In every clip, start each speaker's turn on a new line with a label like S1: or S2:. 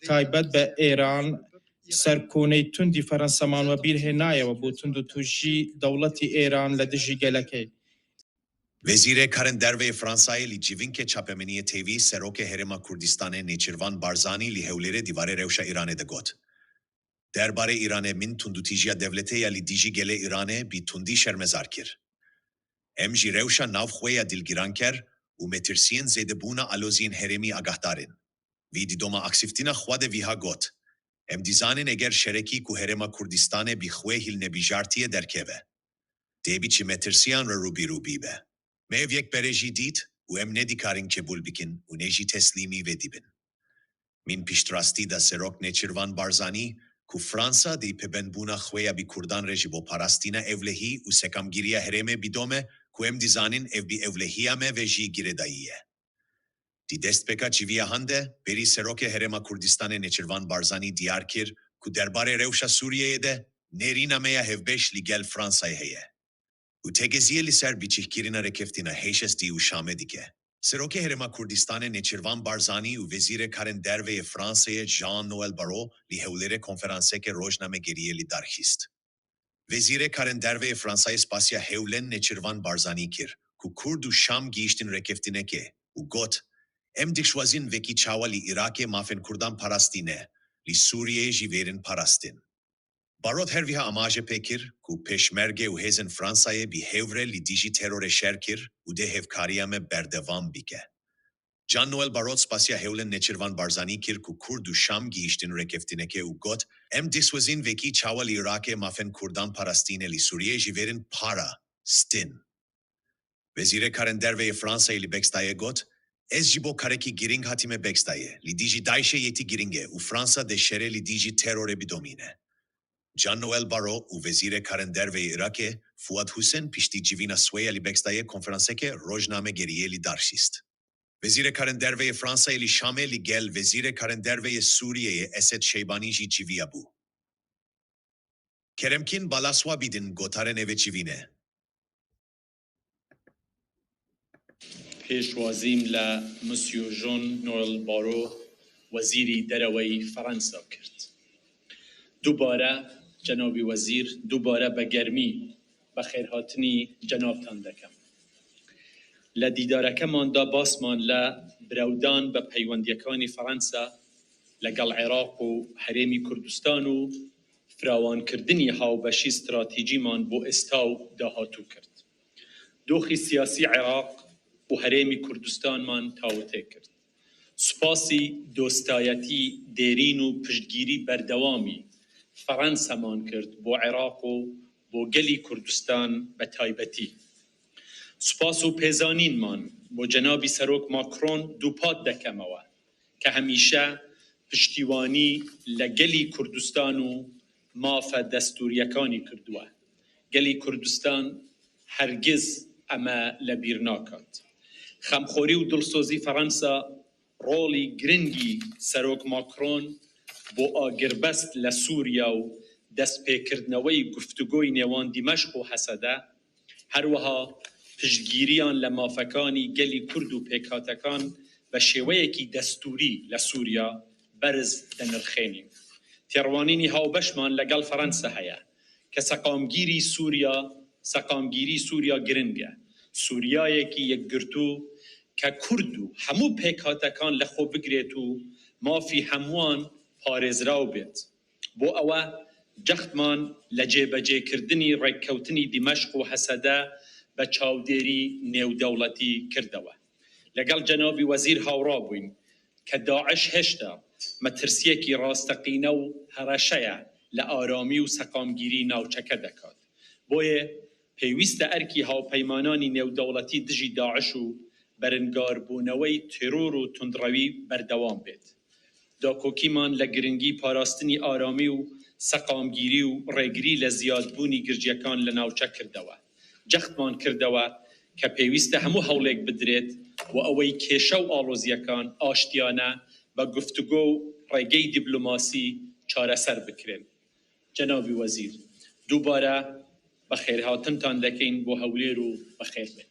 S1: تایبەت بە ئێران سەرکۆنەی توندی فەرەنسامان وەبیر هێنایەوە بۆ توندوتیژی دەوڵەتی ئێران لە دژی گەلەکەی.
S2: Vezîrê Karên Derve yê Fransayê li civînkê çapemeniyê tevî Serokê Herêma Kurdistanê Nêçîrvan Barzanî li Hewlêrê dîvarê rewşa Îranê de got, Derbarê Îranê min tundûtîjiya dewletê ya li dijî gelê Îranê bi tundî şermezar kir. Em ji rewşa navxwe ya dilgiranker û metirsiyên zêdebûna aloziyên herêmî agahdar in. Wî di doma aksîftîna xwe de wiha got, Em dizanin eger şerekî ku Herêma Kurdistanê bi xwe hilnebijartiye derkeve, dê bi çi metirsiyan re rûbirû bibe. Me ev yek berê jî dît û em ne dikarin qebûl bikin û ne jî teslîmî vê dibin. Min piştrastî da Serok Nêçîrvan Barzanî ku Fransa dê pêbendbûna xwe ya bi Kurdan re ji bo parastina ewlehî û sekamgîriya herêmê bidome ku em dizanin ev bi ewlehiya me ve jî girêdayî ye. Di destpêka çiviyahan de berî Serokê Herêma Kurdistanê Nêçîrvan Barzanî diyar kir ku derbarê rewşa Sûriyeyê de nêrîna me ya hevbeş li gel Fransayê heye û tegeziyê li ser bicihkirina rêkeftina HSD û Şamê dike. Serokê Herêma Kurdistanê Nêçîrvan Barzanî û Wezîrê Karên Derve yê Fransayê Jean-Noël Barrot li Hewlêrê konferanseke rojnamegeriyê li dar xist. Wezîrê Karên Derve yê Fransayê spasiya hewlên Nêçîrvan Barzanî kir ku Kurd û Şam gihîştin rêkeftinekê û got, Em dixwazin wekî çawa li Iraqê mafên Kurdan parastîne, li Sûriyeyê jî werin parastin. Barrot her wiha amaje pê kir ku Pêşmerge û hêzên Fransayê bi hev re li dijî terorê şer kir û dê hevkariya me berdewam bike. Jean-Noël Barrot spasiya hewlên Nêçîrvan Barzanî kir ku Kurd û Şam gihîştin rêkeftinekê û got, Em dixwazin wekî çawa li Iraqê mafên Kurdan parastîne li Sûriyeyê jî werin parastin. Wezîrê Karên Derve yê Fransayê li Bexdayê got, Ez ji bo karekî girîng hatime Bexdayê, li dijî DAIŞ'ê yekî girîng e û Fransa dê şerê li dijî terorê bidomîne. Jean-Noël Barrot û Wezîrê Karên Derve yê Iraqê Fuad Husên piştî civîna Swêya li Bexdayê konferanseke rojnamegeriyê li dar xist. Wezîrê Karên Derve yê Fransayê li Şamê li gel Wezîrê Karên Derve yê Sûriyeyê Esed Şeybanî jî civiya bû. Keremkîn balaswa bidin gotarên evê civînê.
S3: پێشوازیم لە مسیۆ ژۆن نۆێل بارۆ وەزیری دەرەوەی فەرەنسا کرد. دووبارە جەنابی وەزیر دووبارە بە گەرمی بەخێرهاتنی جەنابتان دەکەم. لە دیدارەکەماندا باسمان لە برەودان بە پەیوەندییەکانی فەرەنسا لەگەڵ عێراق و هەرێمی کوردستان و فراوانکردنی هاوبەشی ستراتیجیمان بۆ ئێستا و داهاتوو کرد. دۆخی سیاسی عێراق و هەرێمی کوردستانمان تاوتێ کرد. سوپاسی دۆستایەتی دێرین و پشتگیری بەردەوامی فەرەنسامان کرد بۆ عێراق و بۆ گەلی کوردستان بە تایبەتی. سوپاس و پێزانینمان بۆ جەنابی سەرۆک ماکرۆن دووپات دەکەمەوە کە هەمیشە پشتیوانی لە گەلی کوردستان و مافە دەستوورییەکانی کردووە. گەلی کوردستان هەرگیز ئەمە لەبیر ناکات. خەمخۆری و دڵسۆزی فەرەنسا ڕۆڵی گرنگی سەرۆک ماکرۆن بۆ ئاگربەست لە سووریا و دەستپێکردنەوەی گفتوگۆی نێوان دیمەشق و هەسەدە، هەروەها پشتگیریان لە مافەکانی گەلی کورد و پێکهاتەکان بە شێوەیەکی دەستووری لە سووریا بەرز دەنرخێنین. تێڕوانینی هاوبەشمان لەگەڵ فەرەنسا هەیە کە سەقامگیری سووریا سەقامگیری سووریا گرنگە، سووریایەکی یەکگرتوو کە کورد و هەموو پێکهاتەکان لەخۆ بگرێت و مافی هەمووان پارێزراو بێت. بۆ ئەوە جەختمان لە جێبەجێکردنی ڕێککەوتنی دیمەشق و هەسەدە بە چاودێری نێودەوڵەتی کردەوە. لەگەڵ جەنابی وەزیر هاوڕا بووین کە داعش هێشتا مەترسییەکی ڕاستەقینە و هەڕەشەیە لە ئارامی و سەقامگیری ناوچەکە دەکات، بۆیە پێویستە ئەرکی هاوپەیمانانی نێودەوڵەتی دژی داعش و بەرنگاربوونەوەی تێرۆر و توندڕەوی بەردەوام بێت. داکۆکیمان لە گرنگی پاراستنی ئارامی و سەقامگیری و ڕێگری لە زیادبوونی گرژییەکان لە ناوچە کردەوە. جەختمان کردەوە کە پێویستە هەموو هەوڵێک بدرێت بۆ ئەوەی کێشە و ئاڵۆزییەکان ئاشتیانە بە گفتوگۆ و ڕێگەی دیبلۆماسی چارەسەر بکرێن. جەنابی وەزیر، دووبارە بەخێرهاتنتان دەکەین بۆ هەولێر و بەخێربێن.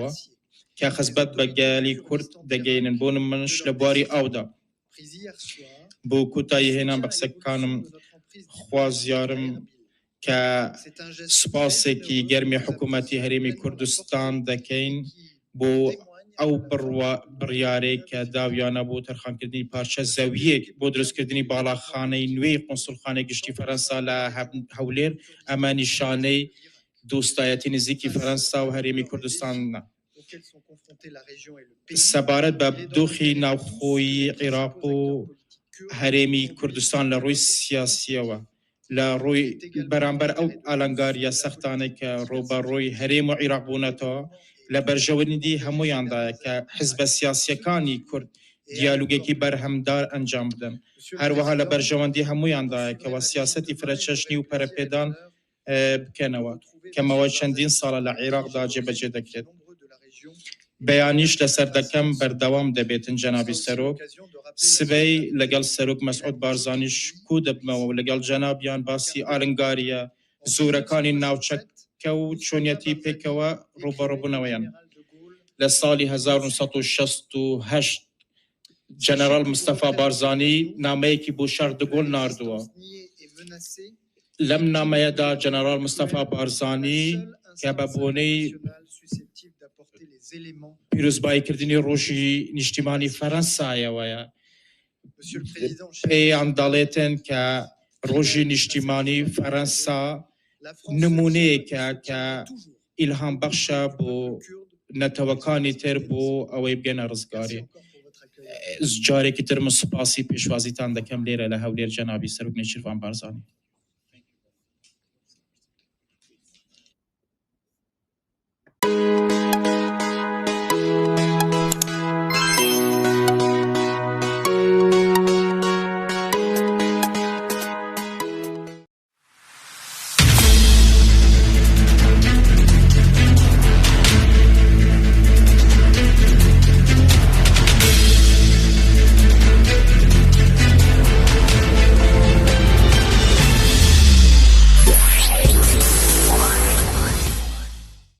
S1: دەکەیەوە کە خزمەت بە گەلی کورد دەگەینن، بۆ نمونەش لە بواری ئاودا. بۆ کۆتایی هێنان بە قسەکانم خوازیارم کە سوپاسێکی گەرمی حکوومەتی هەرێمی کوردستان دەکەین بۆ ئەو بڕوا بڕیارەی کە داویانە بۆ تەرخانکردنی پارچە زەوییەک بۆ دروستکردنی باڵاخانەی نوێی قونسوڵخانەی گشتی فەرەنسا لە هەولێر، ئەمە نیشانەی دۆستایەتی نزیکی فەرەنسا و هەرێمی کوردستانە. سەبارەت بە دۆخی ناوخۆیی عێراق و هەرێمی کوردستان لە ڕووی سیاسییەوە، لە ڕووی بەرامبەر ئەو ئالنگارییە سەختانەی کە ڕووبەڕووی هەرێم و عێراق بوونەتەوە، لە بەرژەوەندی هەموویاندایە کە حزبە سیاسییەکانی کورد دیالۆگێکی بەرهەمدار ئەنجام بدەن. هەروەها لە بەرژەوەندی هەموویاندایە کەوا سیاسەتی فرەچەشنی و پەرەپێدان بکەنەوە کە ماوەی چەندین ساڵە لە عێراقدا جێبەجێ دەکرێت. بەیانیش لەسەر دەکەم بەردەوام دەبێتن جەنابی سەرۆک. سبەی لەگەڵ سەرۆک مەسعود بارزانیش کۆ دەبمەوە و لەگەڵ جەنابیان باسی ئالنگارییە زۆرەکانی ناوچەکە و چۆنیەتی پێکەوە ڕووبەڕووبوونەوەیان. لە ساڵی 1968 جەنەڕاڵ مستەفا بارزانی نامەیەکی بۆ شار دگۆل ناردووە. لەم نامەیەدا جەنەڕاڵ مستەفا بارزانی کە بە بۆنەی پیرۆزباییکردنی ڕۆژی نیشتیمانی فەرەنسایەوەیە پێیان دەڵێتن کە ڕۆژی نیشتیمانی فەرەنسا نمونەیەکە کە ئیلهام بەخشە بۆ نەتەوەکانی تر بۆ ئەوەی بگەنە ڕزگاری. جارێکی تر من سوپاسی پێشوازیتان دەکەم لێرە لە هەولێر جەنابی سەرۆک نێچیرڤان بارزانی.